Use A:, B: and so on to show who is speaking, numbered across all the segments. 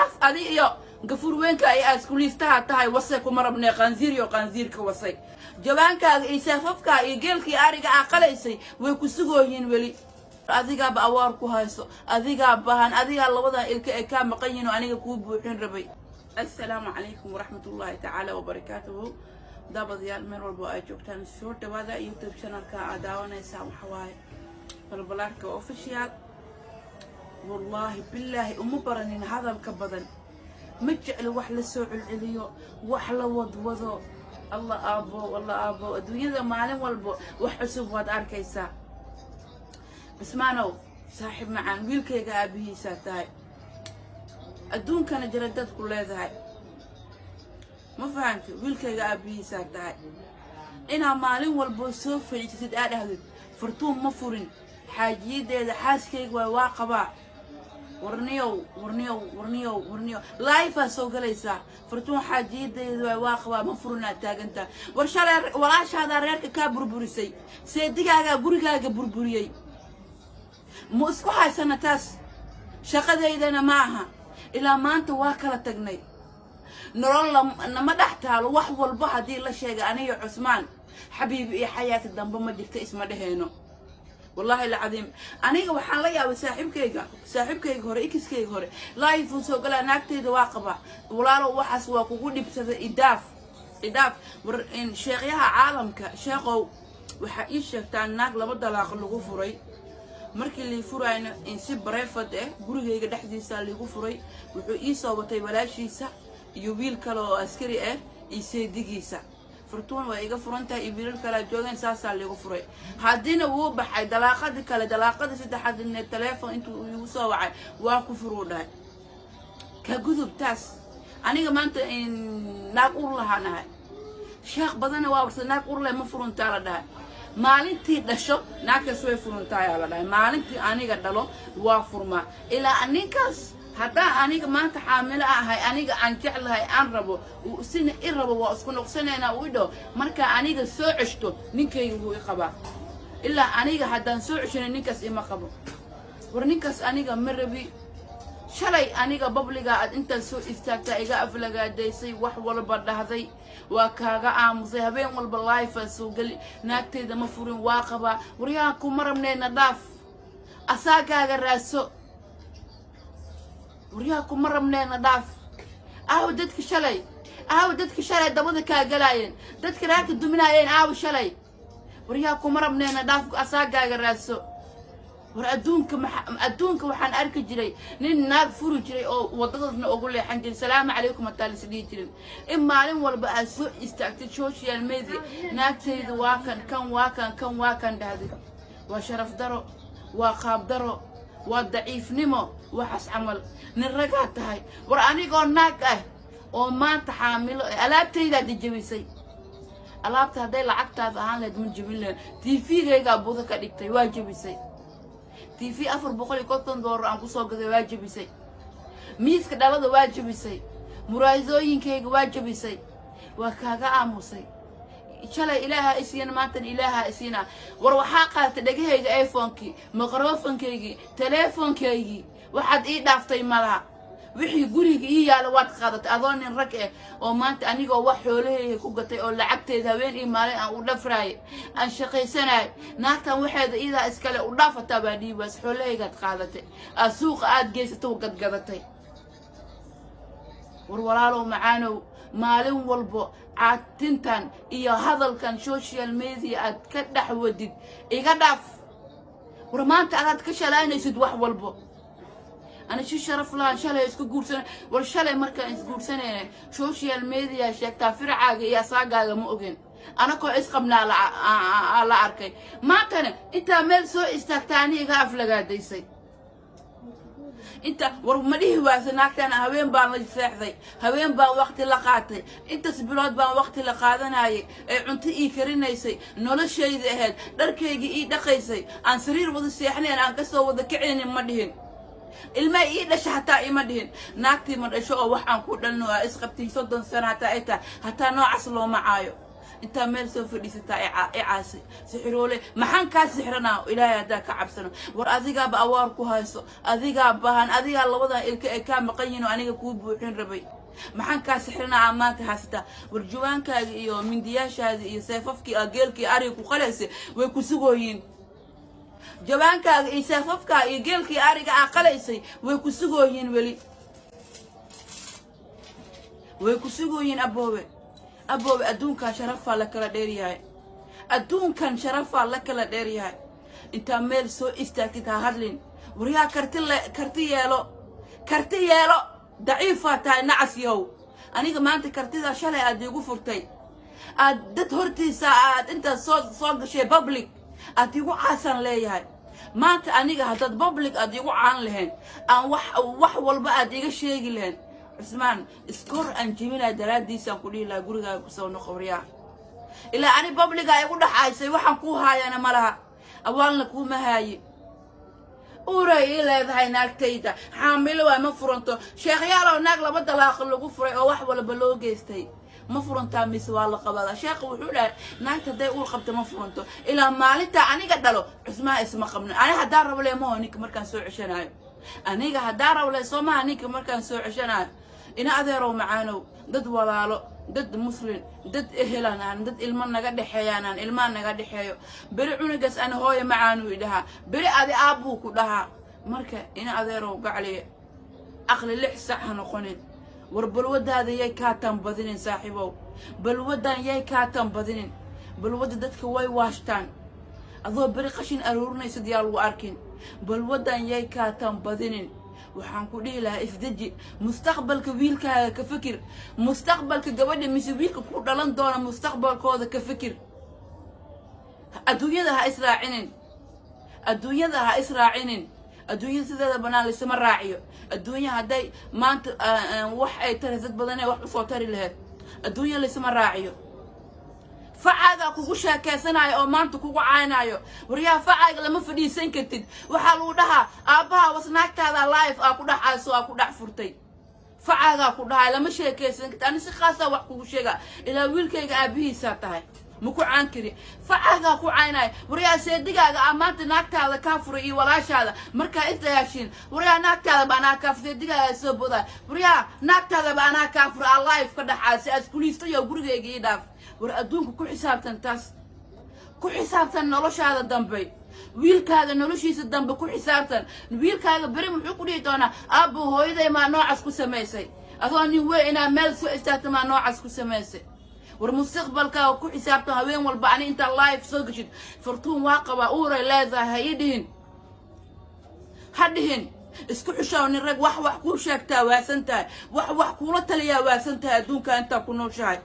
A: Dhaaf adi iyo gafuur weynka ay aaskuliistaha tahay. Wasay, kuma rabnee. Qanziir iyo qanziirka wasay, jawaankaaga iyo seefafkaa iyo geelkii ariga aa qalaysay way ku sugooyihiin weli. Adigaaba awaar ku hayso, adigaa bahan, adigaa labadan ilka ay kaa maqan yihin oo aniga kuu buuxin rabay. Assalaamu calaykum waraxmatullaahi tacaala wabarakaatuhu. Daabadayaal, meel walbo ay joogtaan, soo dhawaada. YouTube channelka aad daawanaysaan waxa waaye Balbalaarka Official. Wallaahi bilaahi, uma baranin hadalka badan, ma jecli wax la soo celceliyo, wax la wadwado. Allah aabo, Allah aabo, adduunyada maalin walbo wax cusub waad arkaysaa. Cismaanow saaxiib macaan, wiilkayga aabihiisaa tahay, adduunkana jaradad ku leedahay, ma fahamti? Wiilkayga aabihiisaa tahay, inaa maalin walbo soo fadhiisatid aa dhahdid "Fartuun ma furin, xaajiyadeeda xaaskayga waay, waa qabaa." Warniyow, warniyow, warniyow, warniyow, live aa soo galaysaa, "Fartuun xaajiyadeeda waay, waa qabaa, ma furinaa" taagantaa. War shalay walaashaadaa reerka kaa burburisay, seedigaagaa gurigaaga burburiyey. Ma isku haysana taas, shaqadaydana ma aha. Ilaa maanta waa kala tagnay, nolol nama dhex taalo. Wax walba haddii la sheegay, aniga Cusmaan xabiibi iyo xayaati dambe ma jirta, isma dheheyno. Wallaahi alcadiim, aniga waxaan la yaabay saaxiibkayga, saaxiibkayga hore, ex-kayga hore, live uu soo galaa, "Naagtayda waa qabaa." Walaalo, waxaas waa kugu dhibsaday, idaaf, idaaf. War sheekhyaha caalamka, sheekhow, waxaa ii sheegtaa naag laba dalaaq lagu furay. Markii lii furayna in si private ah gurigayga dhexdiisa liigu furay. Wuxuu ii soo watay walaashiisa iyo wiil kale oo askari ah iyo seedigiisa. "Furtuun waa iga furan tahay" iyo wiilal kalea joogeen, saasaa liigu furay. Haddina wuu baxay dalaaqadii kale, dalaaqadii saddexaad teleefon intuu igu soo wacay, "Waa ku furuu" dhahay. Ka gudub taas. Aniga maanta naag ur lahaa nahay, sheekh badana waa warsa, naag urleh ma furuntaa la dhahay. Maalintii dhasho naagtaas way furuntaayaa la dhahay. Maalintii aniga dhalo waa furmaa. Ilaa ninkaas haddaan aniga maanta xaamilo ahay, aniga aan jeclahay, aan rabo, uu sina i rabo, waa isku noqsanaynaa uu i dhaho, markaa aniga soo ceshto ninkayga wuu i qabaa. Ilaa aniga haddaan soo ceshana ninkaas ima qabo. War ninkaas aniga ma rabi. Shalay aniga public-ga aad intaad soo istaagtaa iga aflagaadaysay, wax walba dhahday, waa kaaga aamusay. Habeen walba live aa soo geli, "Naagtayda ma furin, waa qabaa." Waryahan kuma rabneyna, dhaaf, asaagaaga raadso. Waryaha kuma rabneyna, dhaaf. Aawo dadka shalay? Aawo dadka shalay dabada kaa galaayeen, dadka raarka duminaayeen? Aawo shalay? Waryaha kuma rabneyna, dhaaf, asaagaaga raadso. War adduunka maa adduunka waxaan arki jiray nin naag furi jiray oo waddadasna ugu leexan jiray, "Salaamu calaykum" hataa lis dhihi jirin. In maalin walba aad soo istaagtid social media, "Naagtayda waa kan, kan waa kan, kan waa kan" dhahdid, waa sharaf daro, waa qaab daro, waa daciifnimo. Waxaas camal nin ragaa tahay. War anigoo naag ah oo maanta xaamilo, alaabtaydaad jebisay. Alaabta hadday lacagtaada ahaan lahayd ma jebin lahayd. TV-gaygaa budo ka dhigtay, waa jebisay. TV $450 aan kusoo gaday waa jebisay. Miiska dhalada waa jebisay. Muraayadooyinkayga waa jebisay. Waa kaaga aamusay. Shalay Ilaaha isiina, maantan Ilaaha isiina. War waxaa qaadatay dhegahayga, iPhonekii, microphone-kaygii, teleefonkaygii. Waxaad ii dhaaftay malaha. Wixii guriga ii yaala waad qaadatay, adoo nin rag ah oo maanta anigoo wax xoolahayga ku gatay oo lacagteeda habeen iyo maalin aan u dhafraayay, aan shaqaysanaay. Naagtan waxeeda iidaa iskale, u dhaafataa baa dhiibaas. Xoolahaygaad qaadatay, aad suuqa aad geysato, gadgadatay. War walaalow macaanow, maalin walbo caatintan iyo hadalkan social media aad ka dhex wadid iga dhaaf. War maanta adaad ka shalaynaysid wax walbo. Ani si sharaf lahaan shalay isku guursana. War shalay markaan isguursanayna social media sheegtaa, fircaaga iyo asaagaaga ma ogeen. Anakoo isqabnaa la arkay. Maantana intaa meel soo istaagtaa ani iga aflagaadaysay inta. War ma dhihi waasa naagtaan haween baan la seexday, haween baan waqti la qaatay, intaas bilood baan waqti la qaadanayay ee cunto ii karinaysay, noloshayda ahayd, dharkayga ii dhaqaysay, aan sariir wada seexnayn, aan kasoo wada kacaynin, ma dhihin. Ilmaha ii dhasha hataa ima dhihin. Naagtii ma dhasho oo wax aan ku dhalno aa isqabtay 30 sano hataa ay tahay, hataa noocaas looma caayo. Intaa meel soo fadhiisataa i caasay, sixiroole. Maxaan kaa sixranaa? Ilaahay haddaa ka cabsano. War adigaaba awaar ku hayso, adigaa bahan, adigaa labadan ilka ay kaa maqan yihin oo aniga kuu buuxin rabay. Maxaan kaa sixranaa aa maanta haysataa? War juwaankaaga iyo mindiyaashaada iyo seefafkii aa geelkii ariga ku qalaysay way ku sugooyiin. Jawaankaaga iyo seefafkaa iyo geelkii ariga aa qalaysay way ku sugooyiin, weli way ku sugooyiin. Aboobe, aboobe, adduunkan sharafaa la kala dheeryahay, adduunkan sharafaa la kala dheeryahay. Intaa meel soo istaagtid ha hadlin. Waryaa, karti le, karti yeelo, karti yeelo. Daciifaa tahay, nacas yahow. Aniga maanta kartidaa shalay aad iigu furtay, aad dad hortiisa aad intaad soo gashay public aad iigu caasaan leeyahay. Maanta aniga haddaad public aad iigu caan lahayn, aan wax walba aad iiga sheegi lahayn, Cusmaan iskor aan jebinaya daraaddiisaan ku dhihi lahaa gurigaaga kusoo noqo. Waryaa, ilaa ani public-gaa igu dhaxaysay, waxaan kuu haayana ma laha, awaalna kuuma haayi. Uuray ii leedahay naagtayda, xaamilo waa, ma furanto. Sheekhyaalow, naag laba dalaaqo lagu furay oo wax walba loo geystay ma furantaa mise waa la qabadaa? Sheekha wuxuu dhahay naagta hadday uur qabto ma furanto ilaa maalintaa aniga dhalo. Cusmaan isma qabno. Ani haddaan rabo le maho ninka markaan soo ceshanaayo, aniga haddaan rabo le soo maha ninka markaan soo ceshanaayo. Ina adeerow macaanow, dad walaalo, dad muslin, dad ehelan aan, dad ilmo naga dhexeeyaan aan, ilmaha naga dhexeeyo. Beri cunugaas ana hooyo macaanuu idhahaa, beri adi aabbuu ku dhahaa. Marka ina adeerow gacliye, aqli 6 sac ha noqonin. War balwadaada yay kaa tan badinin, saaxiibow, balwadan yay kaa tan badinin. Balwadda dadka way waashtaan. Adoo beri qashin aruurinaysid yaa lagu arkin. Balwadan yay kaa tan badinin. Waxaan ku dhihi lahaa isdeji, mustaqbalka wiilkaaga ka fikir, mustaqbalka gabadha mise wiilka ku dhalan doona mustaqbalkooda ka fikir. Adduunyada ha israacinin, adduunyada ha israacinin. Adduunyada sideeda banaan laysama raaciyo. Adduunya hadday maanta wax ay tari, dad badanee wax usoo tari lahayd. Adduunya laysama raaciyo. Facaagaa kugu sheekaysanaayo oo maanta kugu caynaayo. Waryaha, facaaga lama fadhiisan kartid. Waxaa lagu dhahaa aabbaha wasnaagtaada live aa ku dhex cayso, aa ku dhex furtay. Facaagaa ku dhahay lama sheekaysan kartid. Ani si khaasaa wax kugu sheega, ilaa wiilkayga aabihiisaa tahay, ma ku caan kari. Facaagaa ku caynaayo. Waryaa, seedigaaga aa maanta naagtaada kaa furay iyo walaashaada markaa isdagaashiin. Waryaa, naagtaadaba anaa kaa furay, seedigaaga soo bodaay. Waryaa, naagtaadaba anaa kaa furay, aa live ka dhaxaasi askuliistayo. Gurigayga ii dhaaf. War adduunka ku xisaabtan, taas ku xisaabtan. Noloshaada dambe, wiilkaaga noloshiisa dambe ku xisaabtan. Wiilkaaga beri muxuu ku dhihi doonaa? Aabbo, hooyaday maa noocaas ku samaysay? Adoo nin weyn inaa meel soo istaagta maa noocaas ku samaysay? War mustaqbalkaaga ku xisaabtan. Haween walba ani intaa live soo geshid, "Fartuun waa qabaa, uuray leedahay," ha ii dhihin, ha dhihin. Isku xishaaw, nin rag. Wax kuu sheegtaa waasan tahay, wax kuula taliyaa waasan tahay adduunka intaa ku nooshahay.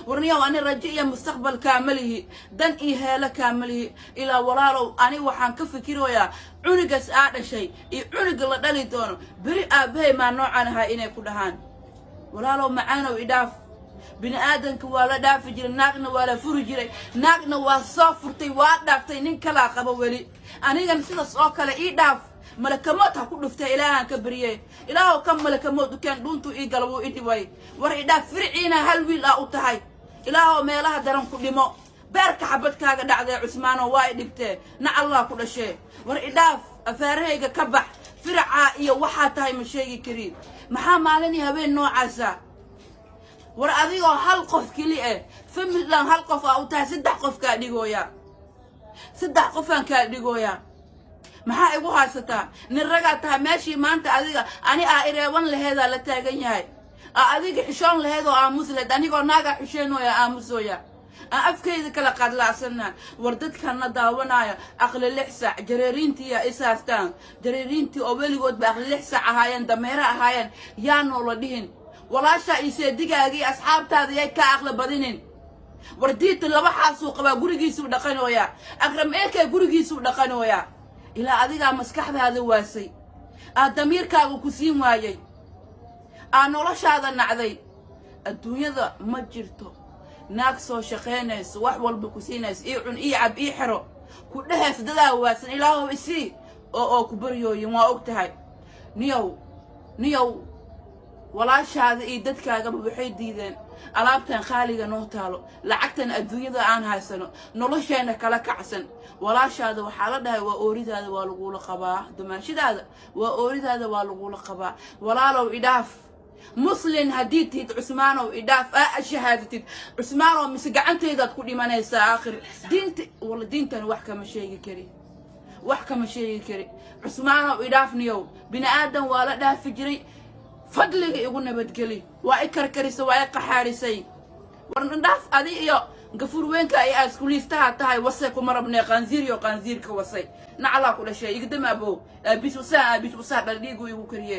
A: Warniyow, ani rajo iyo mustaqbal kaama lihi, dan iyo heelo kaama lihi. Ilaa walaalow, ani waxaan ka fikirayaa cunugaas aa dhashay iyo cunuga la dhali doono. Beri aabbahay maa noocan ahaa inay ku dhahaan. Walaalow macaanow, idhaaf. Bini aadanka waa la dhaafi jiray, naagna waa la furi jiray. Naagna waa soo furtay, waa dhaaftay, nin kalaa qaba weli. Anigan sidaas oo kale ii dhaaf. Malakamood ha ku dhuftay, Ilaahaan ka barye. Ilaahow ka malakamood ukeen, dhuuntuu ii gala, wuu i dhibay. War idhaaf, firciina hal wiil ah u tahay. Ilaahow meelaha daran ku dhimo, beerka xabadkaaga dhacdee. Cusmaano, waa i dhibtee, nacallaa ku dhashee. War idhaaf, afaarahayga ka bax. Firacaa iyo waxaa tahay ma sheegi karin. Maxaa maalin iyo habeen noocaasa? War adigoo hal qof keli eh, family-dan hal qof aa u tahay, saddex qof kaa dhigooya, saddex qofaan kaa dhigooya. Maxaa igu haysataa? Nin ragaa tahay. Meeshii maanta adiga ani aa ireeban laheedaa la taagan yahay, aa adiga xishoon laheed oo aamus laheed. Anigoo naagaa xisheenooya, aamusooya, aan afkayda kala qaadlaacsana. War dadkana daawanaayo, aqli 6 saac jareeriintiiya isaastaan, jareeriintii oo weligoodba aqli 6 saac ahaayeen, dameero ahaayeen, yaa noola dhihin. Walaashaa iyo seedigaagii asxaabtaada yay ka aqli badinin. War diita laba xaasuu qabaa, gurigiisuu dhaqanooyaa. Akram eekee gurigiisuu dhaqanooyaa. Ilaa adigaa maskaxdaada waasay, aad damiirkaaga ku siin waayay, aa noloshaada nacday. Adduunyada ma jirto naag soo shaqaynayso, wax walba ku siinayso, ii cun, ii cab, ii xero ku dhehayso. Dadaa waasan, Ilaahow isii oo ku baryooyin, waa og tahay. Niyow, niyow. Walaashaada iyo dadkaagaba waxay diideen alaabtan khaaliga noo taalo, lacagtan adduunyada aan haysano, nolosheena kala kacsan. Walaashaada waxaa la dhahay waa ooridaada, waa lagula qabaa. Dumaashidaada waa ooridaada, waa lagula qabaa. Walaalow, idhaaf. Muslin haddii tihid, Cusmaanow, idhaaf. Aa shahaadatid, Cusmaanow, mise gacantaydaad ku dhimanaysaa aakhir. Diinta walla, diintan wax kama sheegi kari, wax kama sheegi kari. Cusmaanow, idhaafniyow. Bini aadan waa la dhaafi jiray. Fadliga igu nabadgeli. Waa i karkarisay, waa i qaxaarisay. War dhaaf adi iyo gafuur weynka ay aad iskuliistaha tahay. Wasay kuma rabnee. Qaanziir iyo qaanziirka wasay, naclaa ku dhashay. Igdama abow, aabis wasaa, aabis wasaa dhaldhiigu igu kariyee.